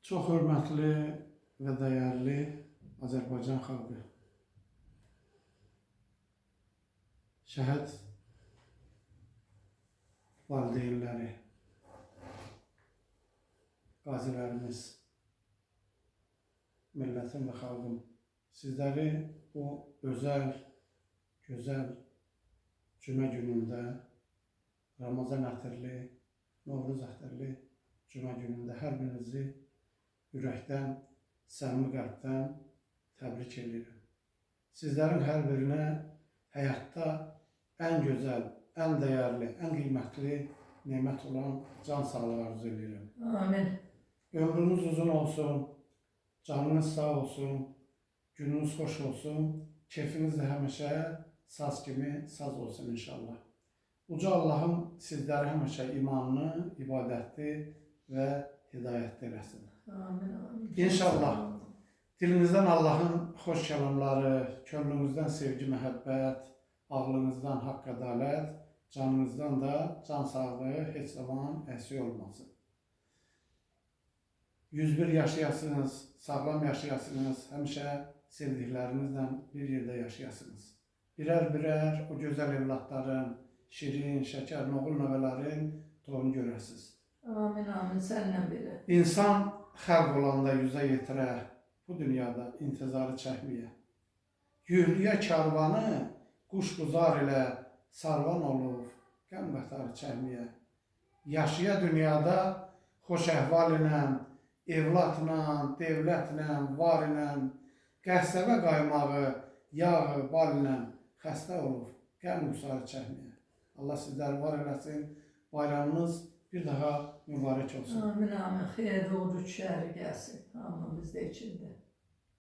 Çox hörmətli və dəyərli Azərbaycan xalqı. Şəhid valideynləri, qazilərimiz, millətim və xalqım, sizləri bu özəl, gözəl cümə günündə, Ramazan ətirli, Novruz ətirli cümə günündə hər birinizi ürəkdən, səmimi qəlbdən təbrik edirəm. Sizlərin hər birinə həyatda ən gözəl, ən dəyərli, ən qiymətli nemət olan can sağlığı arzu edirəm. Amin. Ömrünüz uzun olsun, canınız sağ olsun, gününüz xoş olsun, keyfiniz də həmişə saz kimi saz olsun inşallah. Uca Allahım sizləri həmişə imanlı, ibadətli və hidayətli eləsin. Amin. Amin. İnşallah. Dilinizdən Allahın xoş kəlamları, könlünüzdən sevgi, məhəbbət, ağlınızdan haqq, ədalət, canınızdan da can sağlığı heç zaman əksik olmasın. 101 yaşayasınız, sağlam yaşayasınız, həmişə sevdiklərinizlə bir yerdə yaşayasınız. Birər-birər o gözəl evladların, şirin, şəkər, oğul nəvələrin toyunu görəsiniz. Amin. Amin. Seninle bile. İnsan xəlq olanda yüzə yetirə, bu dünyada intizarı çəkməyə. Yüklüyə karvanı quş quzar ilə sarvan olub, qəm qatarı çəkməyə. Yaşaya dünyada xoş əhval ilə, evladla, devlətlə, var ilə, qəssəbə qaymağı, yağı, bal ilə xəstə olub, qəm qusarı çəkməyə. Allah sizləri var eləsin, bayramınız bir daha mübarək olsun. Amin. Amin. Xeyirli oruç şəhəri gelsin. Amin bizde içinde.